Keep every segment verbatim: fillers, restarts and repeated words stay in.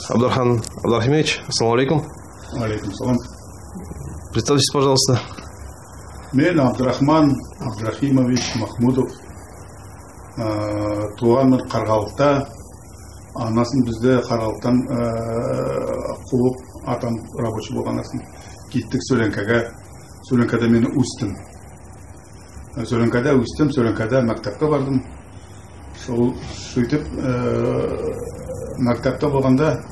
Абдрахман Абдрахимович, ассаламу алейкум. Алейкум салам. Представьтесь, пожалуйста. Мен Абдрахман Абдрахимович Махмудов. Э, тувганман Карагалыкта. Анасын бизди Карагалыктан, э, кувып, атам рабочий болган анасын. Кеттик Соьленкага. Соьленкада мен оьстим. Соьленкада оьстим, Соьленкада мектепке бардым. Сол, суьйтип, э, мектепте болганда,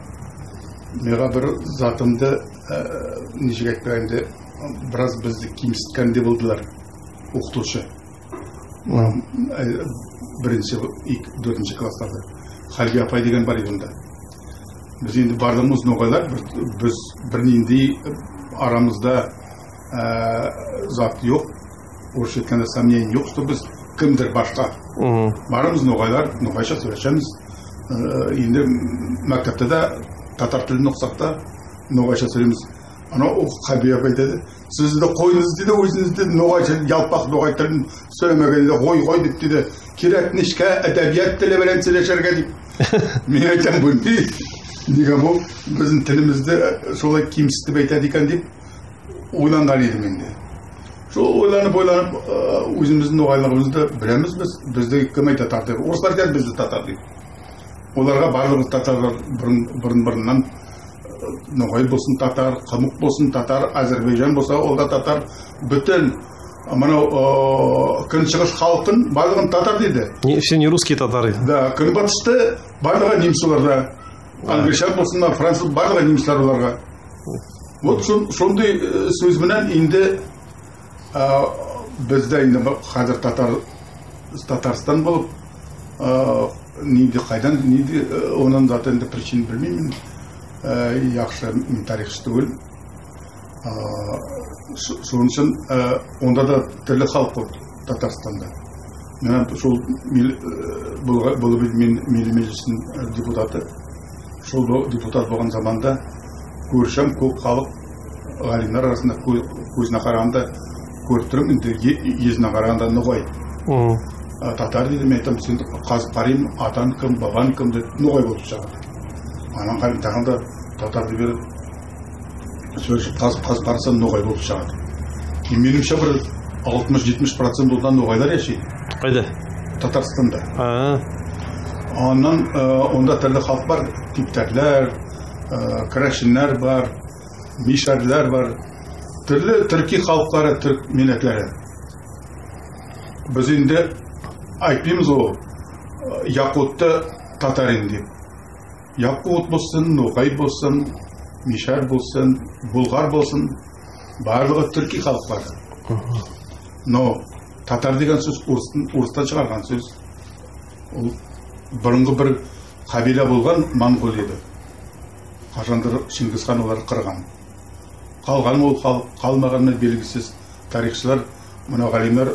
мага бир затымды, э, нешик айтпага, энди бираз бизди кемситкендей болдылар, окытувшы. Э, биринши, эки, доьртинши классларда. Хальби апай деген бар эди онда. Биз энди барлыгымыз ногайлар, бир, биз бир ниндей арамызда, э, зат йок. Орысша айтканда, сомнение йок, что биз кимдир башка. Барымыз ногайлар, ногайша соьйлешемиз. Э, энди мектепте де татар тилин окысак та, ногайша соьйлеймиз. Анав Хальби апай деди, сиз де койынъыз деди, оьзинъиз де ногайша, ялпак ногай тилин соьйлемегенде, кой, кой деп деди. Керек нешке адабият тили белен соьйлешерге деп. Мен айтаман, бу не? Неге бу бизим тилимизди солай кемситип айтады экен деп ойланган эдим энди. Сол ойланып, ойланып, э, оьзимиздинъ ногайлыгымызды билемиз биз. Бизди ким айтады татар деп? Орыслар келип бизди татар дейди. Оларга барлыгы татарлар бурын, бурын-бурыннан, э, ногай болсын татар, кымык болсын татар, Азербайжан болса ол да татар, буьтин мынав, э, куьншыгыс халкын барлыгын татар дейди. Не, все не русские татары. Да, куьнбатысты барлыгы немец оларда. Англичан болсын, француз, барлыгы немецлер оларга. Вот сон-, сондай, э, соьз бенен энди, э, бизде энди бу, аьзир татар, Татарстан болып, э, нинди, кайдан, нинди, э, онынъ заты энди причин билмеймен. Э, яхшы, мен тарихшы туьгил. А, со-, сонынъ уьшин, э, онда да туьрли халк болды Татарстанда. Мен сол мил-, э, болга-, болып эдим мен Миллий Межлистинъ, э, депутаты. Сол бо-, депутат болган заманда коьрсем, коьп халк, галимлер арасында коь-, коьзине караганда коьрип турман, энди е-, эзине караганда ногай. А, татар дейди, мен айтаман, сен казып карайым, атанъ ким, бабанъ ким деп, ногай болып шыгады. Анан карайым, тагы да татар деп, соьйтип казып, казып карасанъ, ногай болып шыгады. И менимше, бир алтмыш-етмиш процент онда ногайлар яшайды. Кайда? Татарстанда. А. Анан, э, онда туьрли халк бар, типтерлер, э, крашенлер бар, мишарлар бар. Туьрли туьрки халклары, туьрк миллетлери. Биз энди айтпаймыз ол, э, якутты татарин деп. Якут болсын, ногай болсын, мишар болсын, булгар болсын, барлыгы туьрки халклар. Но татар деген соьз орыстан, орыстан шыгарган соьз. Ол бурынгы бир кабила болган Монголияда. Кашандыр Чингисхан оларды кырган. Калган ол халк, калмаганы белгисиз. Тарихшылар, мынав галимлер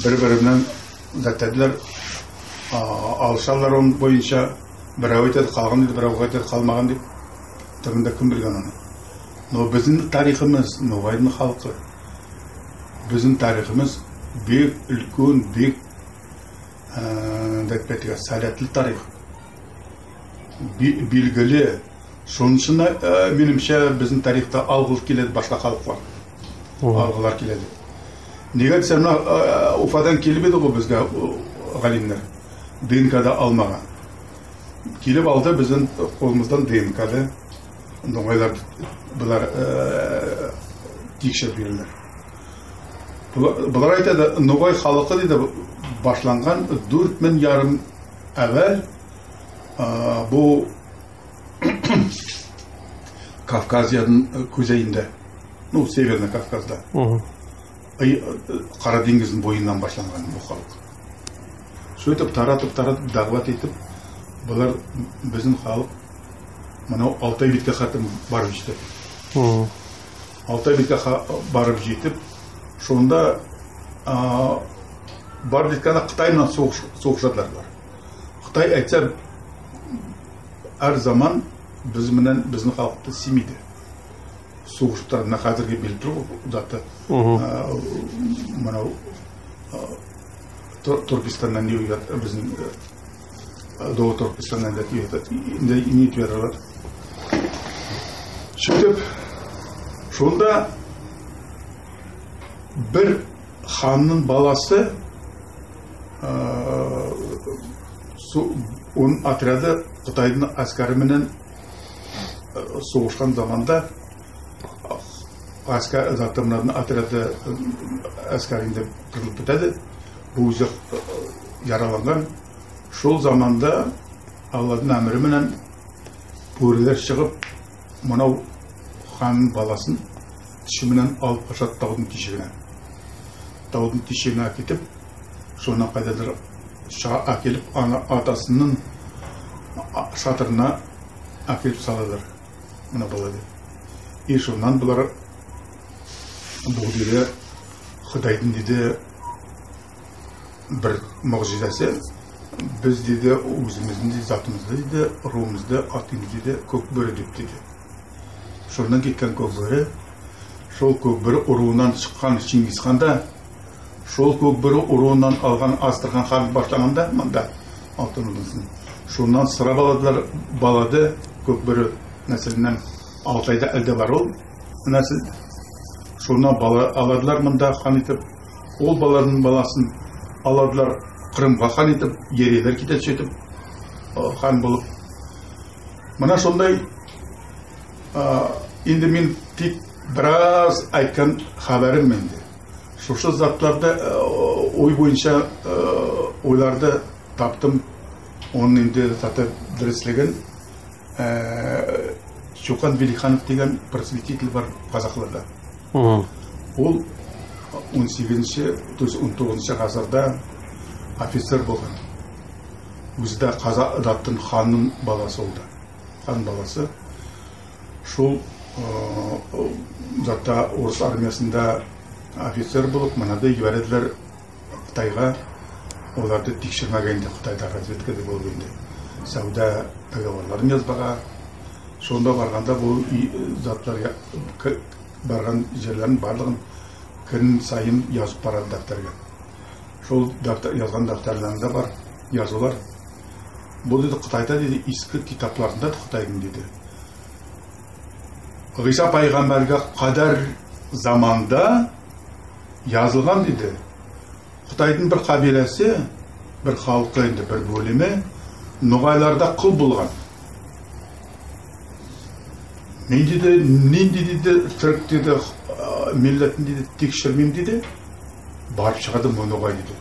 бир-бири мен заттадылар, а, алысалар онынъ бойынша. Бирев айтады, калган дейди, бирев айтады, калмаган дейди. Туьбинде ким билген оны? Но бизим тарихымыз, ногайдынъ халкы, бизим тарихымыз бек уьлкен, бек, э, айтпага керек, соьлетли тарих. Би-, белгили. Сонынъ уьшин, э, менимше, бизим тарихты алгылы келеди башка халклар. Алгылары келеди. Неге десе, мына, э, Уфадан келип эди гой бизге, э, галимлер. ДНК-ды алмага. Келип алды, бизим колымыздан ДНК-ды. Ногайлар, булар, э, тикшерип юргенлер. Булар, булар айтады, ногай халкы дейди, башланган доьрт минъ ярым авел, э, бу Кавказиядынъ, э, куьзейинде, ну, Северный Кавказда. И, э, Кара тенъиздинъ бойыннан башланган бу халк. Суьйтип таратып, таратып, дагбат этип, булар, бизим халк, мынав Алтай бетке кадим барып етеди. Алтай бетке ка-, барып етип, сонда, а, барып еткенде Кытай ман согыс-, согысадылар булар. Кытай айтса, аьр заман биз менен, бизим халкты суьймейди. Согысып турады, мына аьзирге билип тур гой заты. А, мынав, а, Тур-, Туркестаннан не уьйрет-, бизим, э, Доктор Ислам Нәҗиев, не, не дип язалар. Сөйтип, сонда бир ханнынъ баласы, аь, со-, онынъ отряды Кытайдынъ аьскери менен, аь, согыскан заманда, аьскер, заты, мынадынъ отряды, аь, аьскеринде кырылып битеди. Бу оьзи, аь, яраланган. Сол заманда Алладынъ аьмири менен боьрилер шыгып, мынав ханнынъ баласын тиси менен алып кашады тавдынъ тишигине. Тавдынъ тишигине аькетип, соннан кайдадыр ша-, аькелип, ана, атасынынъ а-, шатырына аькелип саладылар мына балады. И соннан булар, бу дейди, Кытайдынъ дейди, бир мугъжизасы, биз дейди, оьзимиздинъ дейди, затымызды дейди, урувымызды атаймыз дейди, коькбоьри деп дейди. Соннан кеткен коькбоьри, сол коькбоьри урувыннан шыккан Чингисхан да, сол коькбоьри урувыннан алган Астрахань ханы башлаганда мунда Алтын Ордасын, соннан сырап аладылар балады, коькбоьри несилиннен Алтайда аьли де бар ол несил. Соннан бала аладылар мунда хан этип, ол баладынъ баласын аладылар Кырымга хан этип, еревлер кетеди соьйтип, аь, хан болып. Мына сондай, аь, энди мен тек бираз айткан хабарым менде. Сосы затларды, аь, ой бойынша, аь, ойларды таптым. Онынъ энди заты дирислигин, аь, Чокан Велиханов деген просветитель бар казахларда. Ол он сегизинши, то есть он тогызыншы гасырда офицер болган. Оьзи де казах заттынъ ханнынъ баласы ол да. Хан баласы. Сол, аь, затта орыс армиясында офицер болып, мынады йибередилер Кытайга, оларды тикширмеге энди, Кытайда разведкада болып энди, савда договорларын язбага. Сонда барганда бу и-, затлар я-, к-, барган ерлерин барлыгын куьн сайын язып барады дафтарга. Сол дафтар, язган дафтарларында бар язувлар. Бу дейди, Кытайда дейди, эски китапларында да Кытайдынъ дейди, Иса пайгамбарга кадар заманда язылган дейди. Кытайдынъ бир кабиласы, бир халкы энди, бир боьлими ногайларда кул болган. Мен дейди, нинди дейди, тирик дейди, аь, миллетин дейди, тикширмеймен дейди, барып шыгады ма ногай дейди.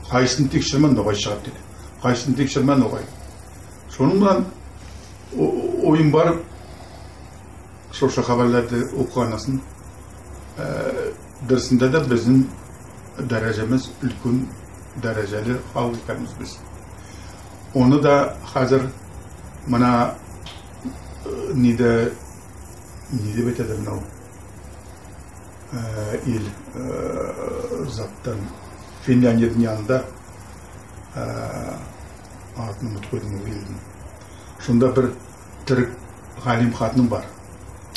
Кайсысын тикширме, ногай шыгады дейди. Кайсысын тикширме, ногай. Сонынъ булан о-, ойым барып, сосы хабарларды окыганнан сонъ, аь, дырысында да бизим дережемиз уьйкен, дережели халк экенмиз биз. Оны да аьзир мына, аь, неде, не деп айтады мынав, аь, эл, аь, заттан, Финляндиядынъ янында, аь, атын умытып койдым ол элдинъ. Сонда бир тирик галим хатын бар.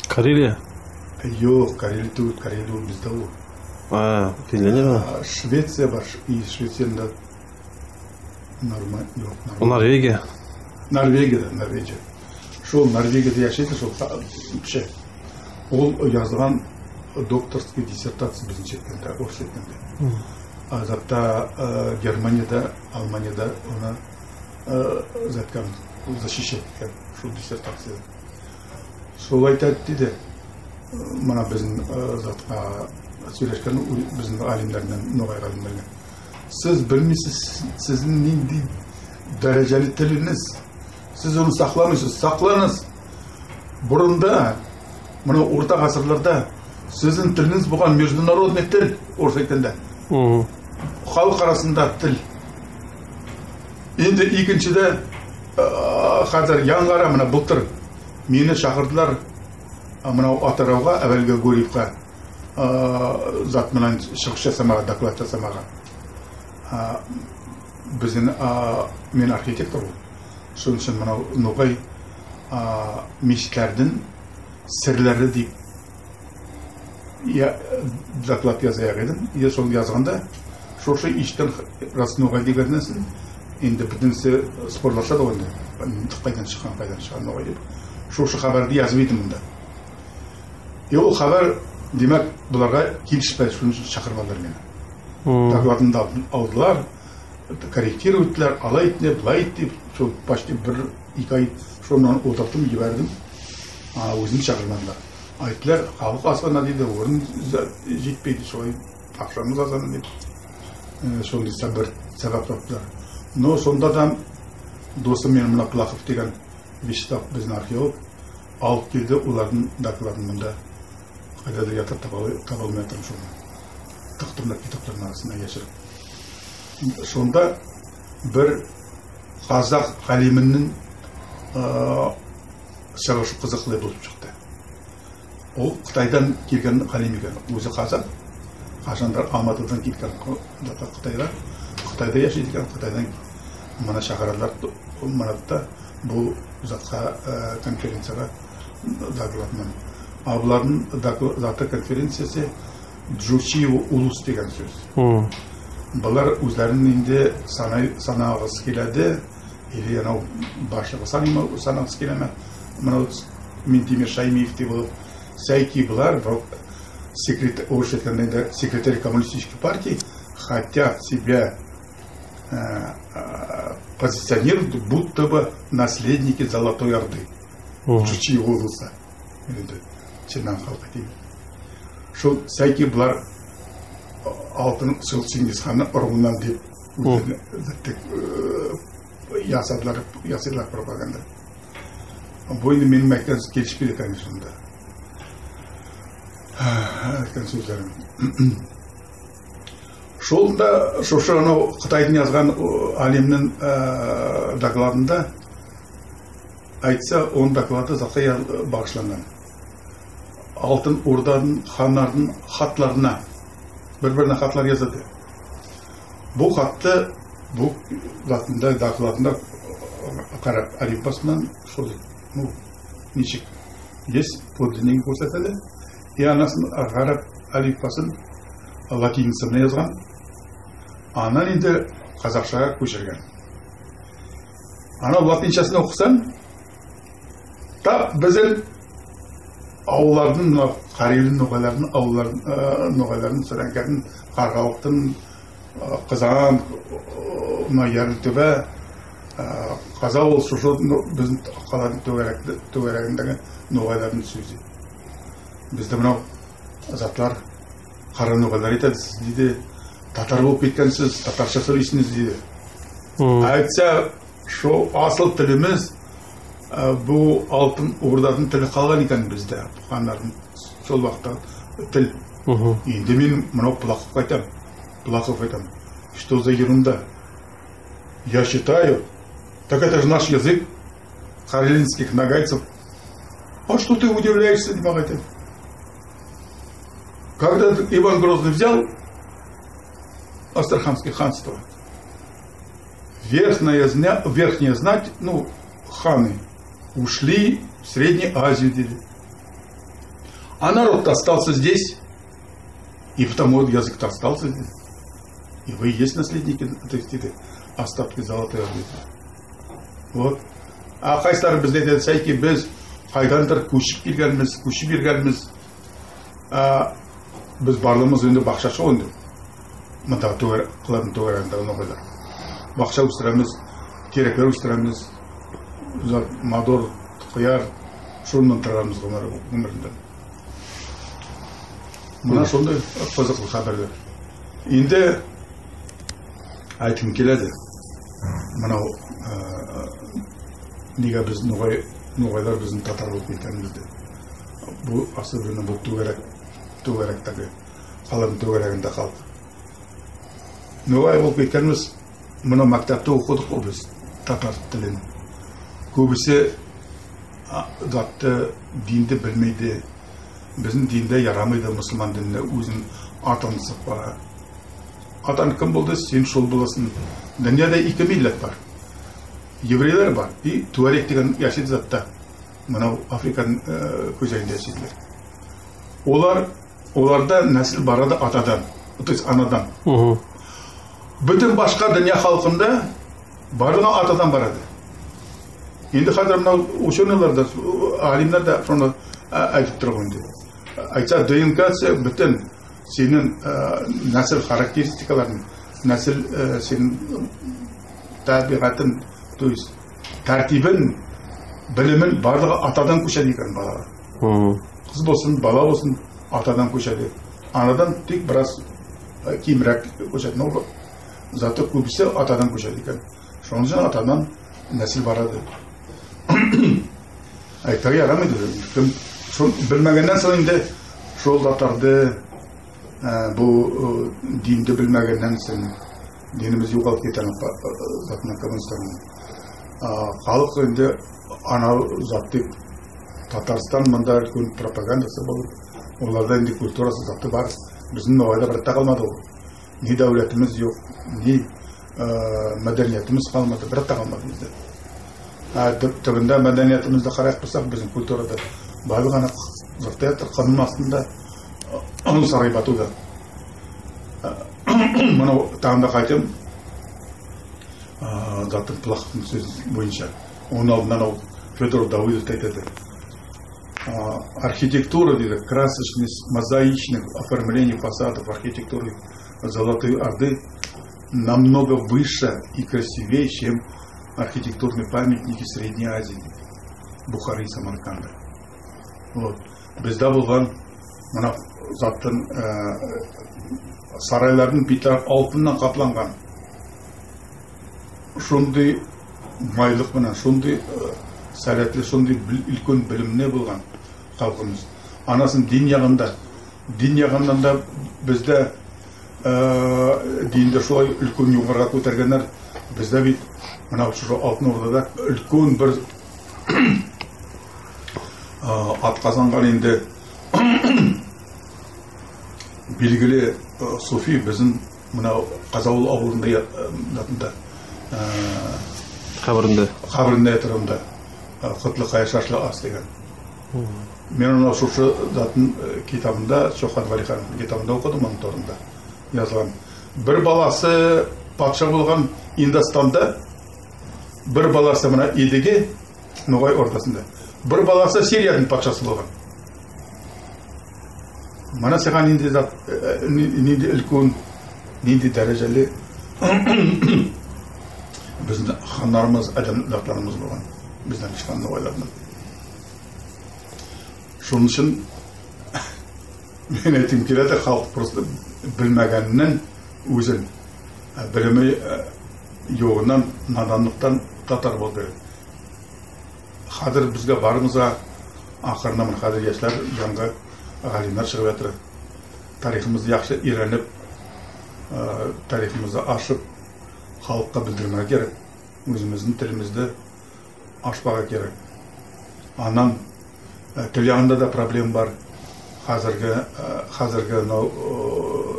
Карелия? Йок, Карелия тувыл, Карелия ол бизде ол. А, Финляндия ма? А, Швеция бар, Ш-, и Швецияда норма-, йок, норма-. Норвегия. Норвегияда, Норвегия. Сол Норвегияда яшайды, сол та-, киси. Ол язган докторский диссертация бизимше айтканда, орысша айтканда. А затта, аь, Германияда, Алманияда оны, аь, заткан, защищать эткен сол диссертацияды. Сол айтады дейди, мына бизим, аь, затка соьйлескен у-, бизим алимлер мен, ногай алимлер мен. Сиз билмейсиз, сиздинъ нинди дережели тилинъиз. Сиз оны сакламайсыз, сакланъыз. Бурында, мына орта гасырларда сиздинъ тилинъиз болган международный тил, орысша айтканда. Халк арасында тил. Энди экиншиде, аь, аьзир янъы кара, мына былтыр мени шакырдылар, аь, мынав Атырауга, аьвелги Гурьевка, аь, зат ман шыгыс ясамага, доклад ясамага. Аь, бизим, аь, мен архитектор ол. Сонынъ уьшин мынав ногай, аь, межгитлердинъ сирлери деп я-, доклад язаяк эдим. Я сол язганда, сосы эшиткен, рас ногай дегеннен сонъ, Энди битимси спорласады энди. Кайдан шыккан, кайдан шыккан, ногай деп. Сосы хабарды язып эдим мунда. И ол хабар, демек, буларга келиспеди, соны уьшин шакырмадылар мени. Докладымды алдылар, корректировать эттилер, алай этти, булай этти деп, сол почти бир-эки ай соннан олтырттым, йибердим. А, оьзимди шакырмадылар. Айттылар, халк аз гана дейди, орын за- жетпейди, солай акшамыз аз гана деп. Э, сондай са- бир себеп таптылар. Но сонда да досым мени, мына Плахов деген Вячеслав, бизим археолог, алып келди олардынъ докладын мунда. Кайда да ятыр, таба, таба алмай ятырман соны. Тыктым да китаплардынъ арасына яшырып. Сонда бир казах алимининъ, э, шыгышы кызыклы болып шыкты. Ол Кытайдан келген алим экен. Оьзи казах. Кашандар Алматыдан кеткен Кы- Кытайга. Кытайда яшайды экен, Кытайдан мына шакырадылар, мынады да бу затка, э, конференцияга докладыннан. А булардынъ докла- заты, конференциясы Джучи улус деген соьз. Булар оьзлерин энди санай- санагысы келеди, или анав басшылыгы санай ма, санагысы келеме. Мынав Минтимир Шаймиев те болып, всякий булар, бу секрет- орысша айтканда энди, секретарь коммунистической партии, хотят себя, э, э, позиционируют, будто бы наследники Золотой Орды. Джучи улуса. Энди чыннан халк этейим. Сол всякий булар алтын сол Чингисханнынъ урыгыннан деп оьзлерин, э, ясадылар, ясадылар пропаганда. Бу энди меним айткан келиспейди, конечно, да. Айткан соьзлерим. Сол да, сосы анав Кытайдынъ язган, о, алимнинъ, э, докладында айтса, онынъ доклады затка яз- багысланган. Алтын Ордадынъ ханларынынъ хатларына, бир-бирине хатлар язады. Бу хатты, бу затында, докладында карап, алифбасыннан сол, ну, ничек, есть подлинниги коьрсетеди. И анасын карап, алифбасын латиницадан язган. Аннан энди казахшага коьширген. Анав латиншасын окысанъ, тап бизим авыллардынъ, мынав каравилдинъ, ногайлардынъ авылларын, э, ногайлардынъ, Сыренкединъ, Каркалыктынъ, э, Кызан, э, мына Ерлитоьбе, э, Казавыл, сосы, ну, бизим каладынъ тоьгерек- тоьгерегиндеги ногайлардынъ соьзи. Бизди мынав затлар, кара ногайлар айтады, сиз, дейди, татар болып кеткенсиз, татарша соьйлейсиз, дейди. Айтса, сол асыл тилимиз, э, бу Алтын Ордадынъ тили калган экен бизде, ханлардынъ сол вакытта тил. Энди мен мынав Плаховка айтам, Плахов айтам, что за ерунда? Я считаю, так это же наш язык, карелинских ногайцев. А что ты удивляешься, деп мага айтады. Когда Иван Грозный взял Астраханское ханство, верхняя зна- верхняя знать, ну, ханы, ушли в Среднюю Азию, деди. А народ-то остался здесь. И потому вот язык-то остался здесь. И вы и есть наследники, так сказать, остатки Золотой Орды. Вот. А кайсылары бизге айтады, всякий, биз кайдандыр коьшип келгенмиз, коьшип келгенмиз. А биз барлыгымыз энди бакшачы энди. Мында тоьгер- каладынъ тоьгерегинде ногайлар. Бакша оьстиремиз, тереклер оьстиремиз, зат, помидор, кыяр, соннан турамыз оьмир- оьмиринде. Мына сондай кызыклы хабарлар. Энди айткым келеди. Мынав, э, неге биз ногай- ногайлар бизим татар болып кеткенмизди. Бу особенно бу тоьгерек, тоьгеректеги, каладынъ тоьгерегинде халк. Ногай болып кеткенмиз, мына мектепте окыдык кой биз татар тилин. Коьбиси, а, затты, динди билмейди. Бизим динде ярамайды, мусылман дининде оьзин атанъ сукпага. Атанъ ким болды, сен сол боласынъ. Дуныяда эки миллет бар. Еврейлер бар и туарек деген яшайды затта. Мынав Африкадынъ, э, коьзегинде яшайдылар. Олар, оларда несил барады атадан, то есть анадан. Буьтин баска дуныя халкында Барлыгы атадан барады. Энди хазир мынав ученыйлар да, алимлер де соны, а, айтып турган энди. Айтса, ДНК-сы буьтин сенинъ, а, несил характеристикаларынъ, несил, а, сенинъ табиатынъ, то есть тартибинъ, билиминъ барлыгы атадан коьшеди экен балага. Кыз болсын, бала болсын, атадан коьшеди. Анадан тек бираз, а, кемирек коьшеди. Но зато коьбиси атадан коьшеди экен. Сонынъ уьшин атадан несил барады. Айтпага ярамайды. Ким, соны билмегеннен сонъ энди сол затларды, аь, бу, аь, динди билмегеннен сонъ динимиз йогалып кетеди, аь, затына коммунистлердинъ. А, халк энди анав зат деп Татарстан мунда уьлкен пропагандасы болып, оларда энди культурасы заты бар. Бизим ногайда бир де калмады ол. Не даьвлетимиз йок, не, аь, маданиятымыз калмады, бир де калмады бизде. А, ту-, туьбинде маданиятымызды карайык болсак, бизим культурада барлыгы ана зат та ятыр, кымыл астында, аь, сарай батуда. Аь, мынав тагы да кайтем, аь, заттынъ, Плаховтынъ соьзи бойынша. Онынъ алдында анав Федор Давыдов та айтады. А, архитектура, дейди, красочность мозаичных оформлений фасадов архитектуры Золотой Орды намного выше и красивее, чем архитектурные памятники Средней Азии, Бухары и Самарканда. Вот. Бизде болган мына заттынъ, аь, сарайлардынъ бетлери алтыннан капланган. Сондай майлык пенен, сондай, аь, салетлик, сондай бил-, уьлкен билимли болган халкымыз. Анасын дин ягында, дин ягыннан да бизде, аь, динди солай уьлкен йогарыга коьтергенлер. Бизде буьйтип, мынав сол Алтын Ордада уьлкен бир, аь, ат казанган энди белгили, аь, суфи бизим мынав Казавыл авылында я-, аь, затында, аь, кабырында. Кабырында ятыр онда. Аь, Кутлыкая шашлы ас деген. Мен оны сол затын, аь, китабында, Чохан Валихановтынъ китабында окыдым, онынъ турында язылган. Бир баласы патша болган Индостанда, бир баласы мына Эдиге, Ногай Ордасында. Бир баласы Сириядынъ патшасы болган. Мына сага нинди зат, аь, ни-, нинди уьлкен, нинди даьрежели бизим ханларымыз, аьдем затларымыз болган. Бизден шыккан ногайлардынъ. Сонынъ уьшин мен айткым келеди, халк просто билмегениннен оьзин, аь, билими, аь, йогыннан, наданлыктан татар болып келеди. Хазир бизге барымызга акырына, мына хазир яслар, янъы алимлер шыгып ятыр. Тарихымызды яхшы уьйренип, аь, тарихымызды ашып, халкка билдирмеге керек. Оьзимиздинъ тилимизди ашпага керек. Аннан, аь, тил ягында да проблема бар. Хазирги, аь, хазирги мынав,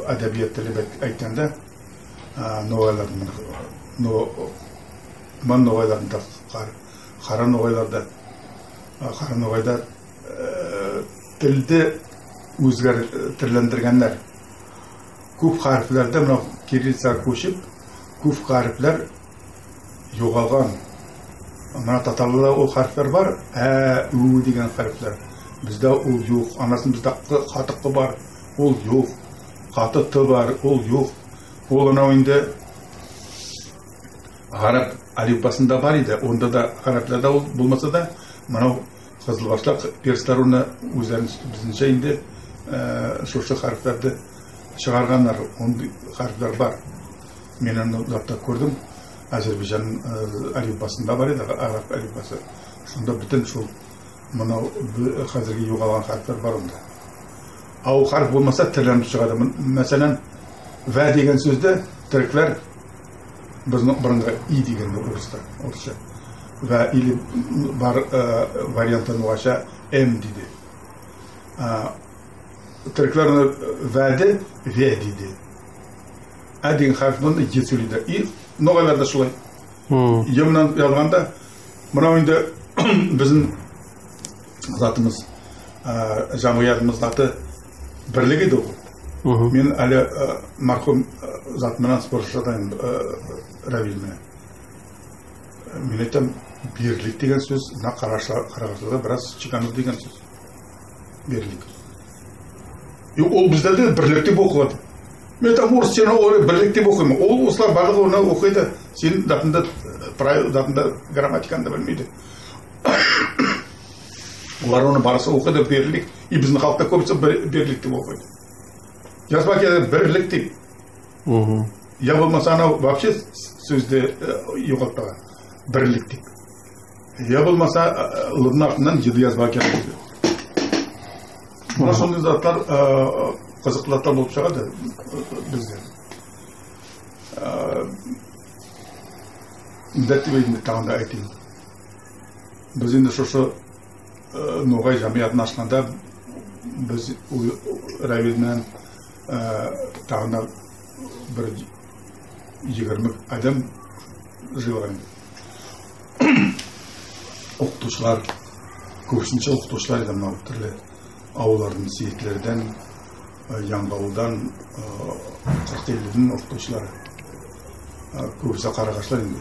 аь, аьдебият тили деп айтканда, аь, ногайлардынъ, но-, ман ногайлардынъ да, кар-, кара ногайларда, аь, кара ногайда, аь, тилди оьзгер-, тирлендиргенлер. Коьп харифлерди мынав кириллицага коьшип, коьп харифлер йогалган. Мына татарларда ол харифлер бар, аь, уь деген харифлер. Бизде ол йок. Анасын бизде кы-, каты кы бар, ол йок. Каты ты бар, ол йок. Ол анав энди араб алифбасында бар эди. Онда да, арабларда ол болмаса да, мынав кызылбашлар, перслер оны оьзлерининъ, бизимше энди, аь, сосы харифлерди шыгарганлар, ондай харифлер бар. Мен оны затта коьрдим. Азербайжан, аь, алифбасында бар эди, араб алифбасы. Сонда буьтин сол мынав бу-, хазирги йогалган харифлер бар онда. А ол хариф болмаса, тирленип шыгады. Мен-, маьселен, вә деген соьзди тирклер, бизим бырынгы и дегенди орыста, орысша. Вә или бар, аь, варианты ногайша эм дейди. А, тирклер оны вәди ве дейди. Аь деген хариф болмаса, е соьйлейди. И ногайларда солай. Е мынав язганда, мынав энди бизим затымыз, аь, ямгыятымыз заты бирлик эди ол. Мен аьли, аь, мархум, аь, зат ман споршыласам, аь, Равиль мен. Мен айтаман, «Берлик» деген соьз, мына карагаш-, карагашта бираз чеканув деген соьз. Берлик. И ол бизлерде «бирлик» деп окылады. Мен айтаман, орыс, сен оны «бирлик» деп окыйма. Ол, осылар барлыгы оны окыйды. Сенинъ затынъда, э, правил затынъда, грамматиканъда билмейди. Олар оны барысы окыйды «берлик». И бизим халкта коьбиси «бир-, берлик» деп окыйды. Язбага келгенде «бирлик» дейди. Я болмаса анав вообще соьзди, э, йоьгалтпага. «Бирлик» дейди. Я болмаса, э, «л»дынъ артыннан «й»ды язбага керек. Мына сондай затлар, э, кызыклы затлар болып шыгады, э, бизде. Э, мындай деп энди тагы да айтайым. Биз энди сосы, э, ногай ямиятын ашканда биз у-, Равиль мен, э, тагы да бир йигирма аьдем йыйылган эдик. Окытувшылар, коьбисинше окытувшылар эди, мынав туьрли авыллардынъ, Сейитлерден, э, Янъавылдан, э, Кыркелидинъ окытувшылары. Э, коьбиси карагашлар энди.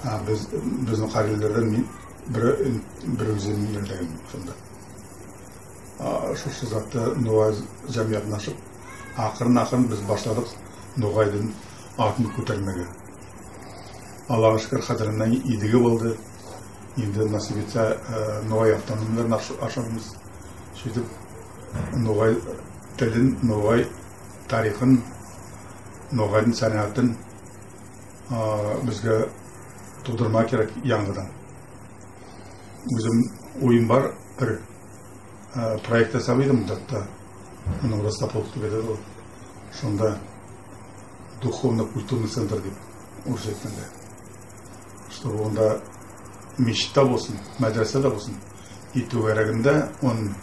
А биз, бизим карийлерден ми-, бир, бирев Зелимлерден сонда. А, сосы затты ногай ямиятын ашып, акырын-акырын биз басладык ногайдынъ атын коьтермеге. Аллага шуькир, кадириннен ийгиси болды. Энди насып этсе, э, ногай автономияларын аш-, ашармыз. Суьйтип, ногай тилин, ногай тарихын, ногайдынъ санаятын, а, бизге тувдырмага керек янъыдан. Оьзим ойым бар, бир, э, проект ясап эдим, затта, мунавы Ростопол деп айтады гой. Сонда духовно-культурный центр деп, орысша айтканда. Чтобы онда мешит те болсын, маьдресе де болсын. И тоьгерегинде онынъ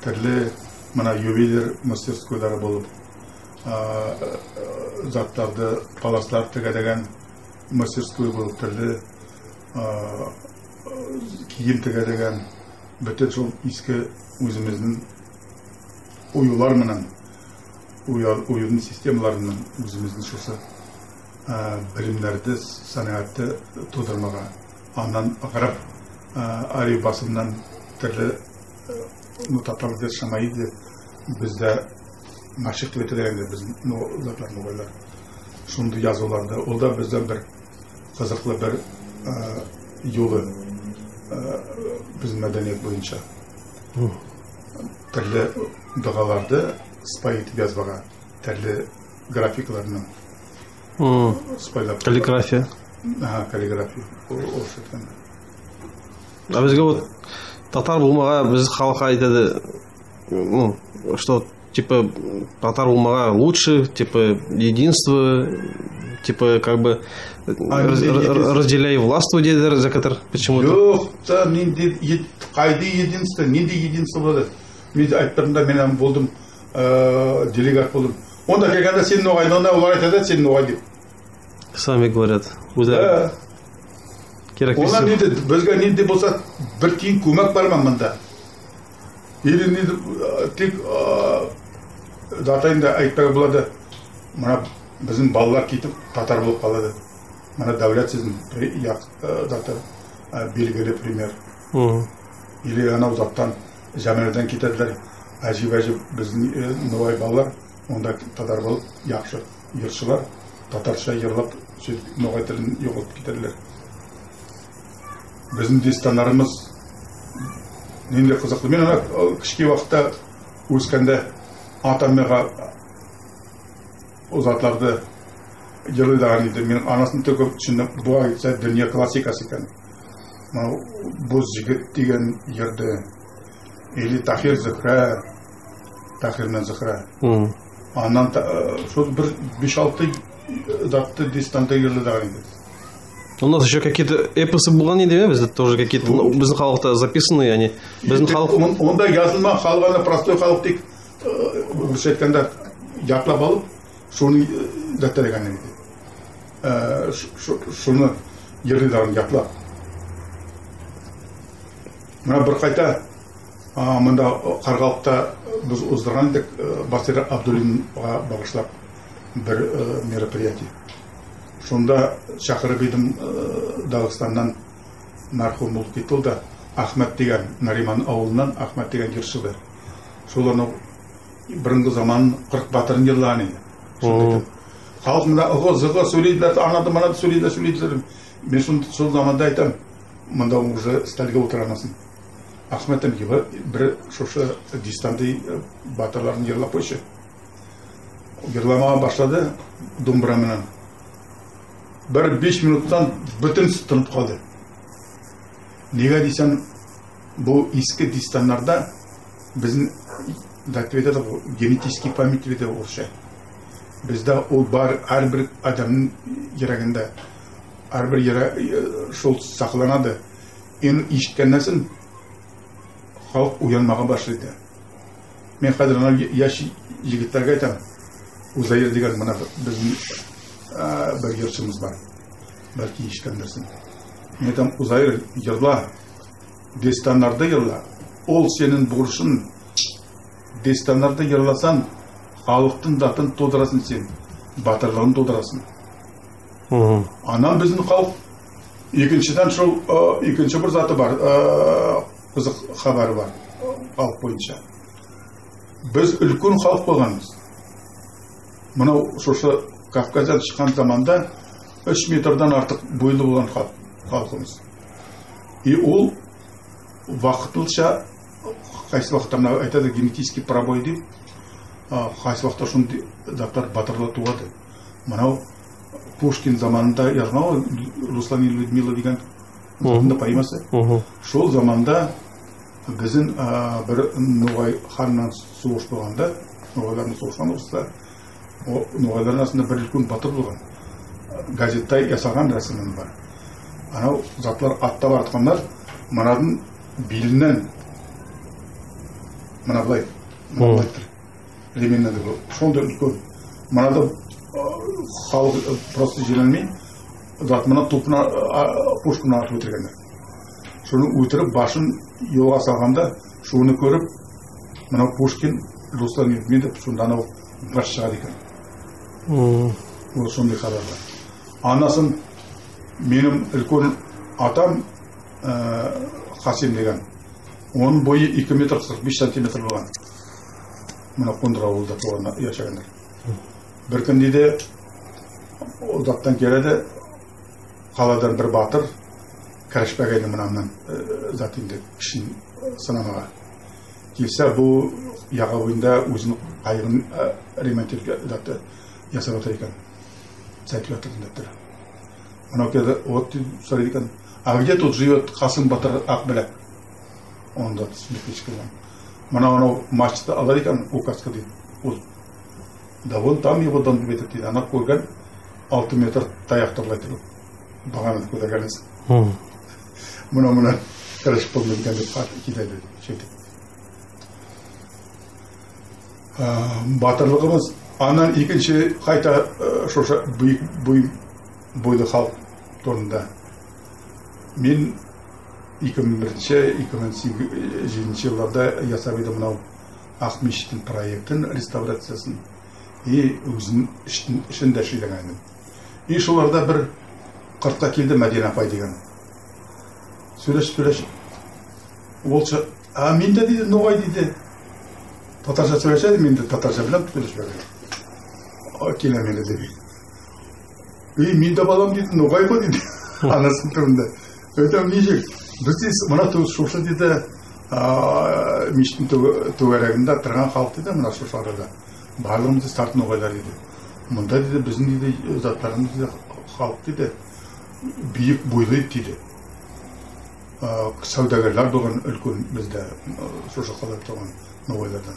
туьрли, мына, ювелир мастерскойлары болып, а, э, затларды, паласлар тигедеген мастерской болып, туьрли, а, кийим тигедеген, буьтин сол эски оьзимиздинъ оювлар ман, ою-, оювдынъ системалары ман оьзимиздинъ сосы, а, билимлерди, санаятты тувдырмага. Аннан ыргырап, а, аьруьв басыннан туьрли, э, ну, татарлар да, шамаиды, бизде маших деп айтады энди, бизим, ну, затлар, ногайлар. Сондай язувларды, ол да бизде бир кызыклы бир, э, йолы, э, бизим маьденият бойынша. Туьрли дугаларды сыпайы этип язбага, туьрли графикалар ман. Сыпайылап. Каллиграфия. Аха, каллиграфия. О-, орысша айтканда. А бизге вот татар болмага, биз халкка айтады, ну, что, типа, татар болмага лучше, типа, единство, типа, как бы, а, раз-, нинди ра-, единство? Разделяй властвуй деди, за который почему-то. Йок, та, нинди ед-, кайдай единство, нинди единство болады? Мен айтпадым да, мен болдым, э, делегат болдым. Онда келгенде сен ногай, онда олар айтады, сен ногай деп. Сами говорят. Оьзлери. Да. Керек. Онда нинди, бизге нинди болса, бир тыйын коьмек бар ма мунда? Или нинди, э, тек, э, затайын да айтпага болады. Мына бизим балалар кетип, татар болып калады. Мына Давлет сизим при-, як-, э, заты, э, белгили пример. Или анав заттан Жаминеден кетедилер. Аьжейим-аьжейим бизим, э, ногай балалар онда татар болып, яхшы йыршылар, татарша йырлап, суьйтип ногай тилин йогалып кетедилер. Бизим дестанларымыз нендей кызыклы. Мен ана, э, кишкей вакытта оьскенде атам мага ол затларды йырлатаган эди. Мен анасын да коьп туьсиндим. Бу, айтса, дуныя классикасы экен. Мынав «Боз йигит» деген йырды. Или «Тахир Зухра», «Тахир мен Зухра». Аннан та-, э, сол бир беш-алты затты, дестанды йырлатаган эди. У нас ещё какие-то эпосы болган эди ме? Бизде тоже какие-то, ну, бизим халкта записанные они. Бизим халк... Он-, онда язылмаган, халк, ана простой халк дейик, э, орысша айтканда, ятлап алып, соны, э, заттар деген эди. Э, ш-, ш-, соны йырлатаган, ятлап. Мына бир кайта, а, мында Каракалпакта биз оздырган эдик, э, Басир Абдуллинге багышлап бир, э, мероприятие. Сонда шакырып эдим, э, Дагестаннан мархум болып кетти ол да, Ахмет деген, Нариман авылыннан Ахмет деген йыршыды. Сол анав бырынгы заманнынъ кырк батырын йырлаган эди. Сонда О. Айтам, халк мына ыгы-зыгы соьйлейди, анады-мынады соьйлейди, соьйлейди. Мен сол, сол заманда айтам, мында уже столга олтырмасын. Ахмет, йыла, бир сосы Дагестаннынъ, э, батырларын йырлап койшы. Йырламага башлады домбыра ман. Бир бес минуттан буьтин тынып калды. Неге дейсенъ, бу эски Дагестаннарда бизим, да, айтады, генетический память дейди орысша. Бизде ол бар, аьр бир аьдемнинъ юрегинде, аьр бир юре-, э, сол сакланады. Оны эситкеннен сонъ халк оянмага башлайды. Мен аьзир анав я-, яс йигитлерге айтам, Узаир деген мына бизим, аь, бир йыршымыз бар. Баьлки эситкенсинъдир. Мен айтам, Узаир, йырла, Дагестаннарды йырла. Ол сенинъ борышынъ. Дагестаннарды йырласанъ, халктынъ затын тувдырасынъ сен, батырлыгын тувдырасынъ. Мгм. Анав бизим халк, экиншиден, сол, аь, экинши бир заты бар, аь, кызык хабары бар, халк бойынша. Биз уьлкен халк болганмыз. Мынав сосы Кавказдан шыккан заманда уьш метрден артык бойлы болган халк, халкымыз. И ол вакытлыша, кайсы вакытта мына айтады, генетический пробой дейди, аь, кайсы вакытта сондай затлар, батырлар тувады. Мынав Пушкин заманында язган гой, «Руслан и Людмила» деген Мгм. Затында поэмасы. Мгм. Сол заманда бизим, аь, бир ногай ханнан согыс болганда, ногайлар ман согыскан орыслар, о, ногайлардынъ арасында бир уьлкен батыр болган. Газетте ясалган раьсими бар. Анав затлар аттап баратканлар, мынадынъ белиннен, мына былай, мына Мгм. былай ремень деген, сондай уьлкен. Мынавды, аь, халк, аь, просто йимирмей, зат, мына тувпына, аь, пушка ман атып оьлтиргенлер. Соны оьлтирип, басын йолга салганда, соны коьрип, мынав Пушкин, Руслан и Людмила деп, сонда анав бас шыгады экен. Мгм. Вот сондай хабар бар. Анав сонъ меним уьлкен атам, аь, Хасим деген. Онынъ бойы эки метр кырк бес сантиметр болган. Мына Кондыр авылда тувган, яшаганлар. Бир куьн дейди, ол заттан келеди, каладан бир батыр, кириспеге дейди мынавыннан, аь, зат энди, кишин сынамага. Келсе, бу яга бойында оьзининъ кайыгын, аь, ремонт этип, зат, ясап ятыр экен. Зат этип ятыр экен дептир. Мынав келеди, вот, дейди, сорайды экен, «А где тут живёт Касым батыр Акбилек?» Онда да тисин кышкырган. Мынав анав мачта алады экен, указка дейди. Ол, «Да вон там его дом», дейди, анав коьрген алты метр таяк турады экен. Багана коьтерген эсе. Мгм. Мынав, мынав кириспеге болмайды экен деп, китайды, соьйтип. Аь, батырлыгымыз. Аннан экинши кайта, аь, сосы бийик, бийик бойлы халк турында. Мен эки мынъ биринши, эки мынъ сигиз, жетинши йылларда ясап эдим мынав Акмешиттинъ проектин, реставрациясын. И оьзим иштин, ишин де ислеген эдим. И соларда бир кыртка келди, Мадина апай деген. Соьйлесип, соьйлесип. Ол ша-, «А, мен де, — дейди, — ногай», — дейди. «Татарша соьйлеседи, мен де татарша билем соьйлеспеге. А, келе мени де», — дейди. «Эй, мен де, балам, — дейди, — ногай гой», — дейди. Анасынынъ тилинде. Айтам, «Нешик?» «Биз, — дейди, — мына ту-, сосы, — дейди, — аь, мешиттинъ тоьге-, тоьгерегинде турган халк, — дейди, — мына сосы арада. Барлыгымыз, — дейди, — сарт ногайлар», — дейди. «Мунда, — дейди, — бизим, — дейди, — затларымыз, — дейди, — халк, — дейди, — бийик бойлы эди», — дейди. Аь, савдагерлер болган уьлкен бизде, аь, сосы калада турган ногайлардан.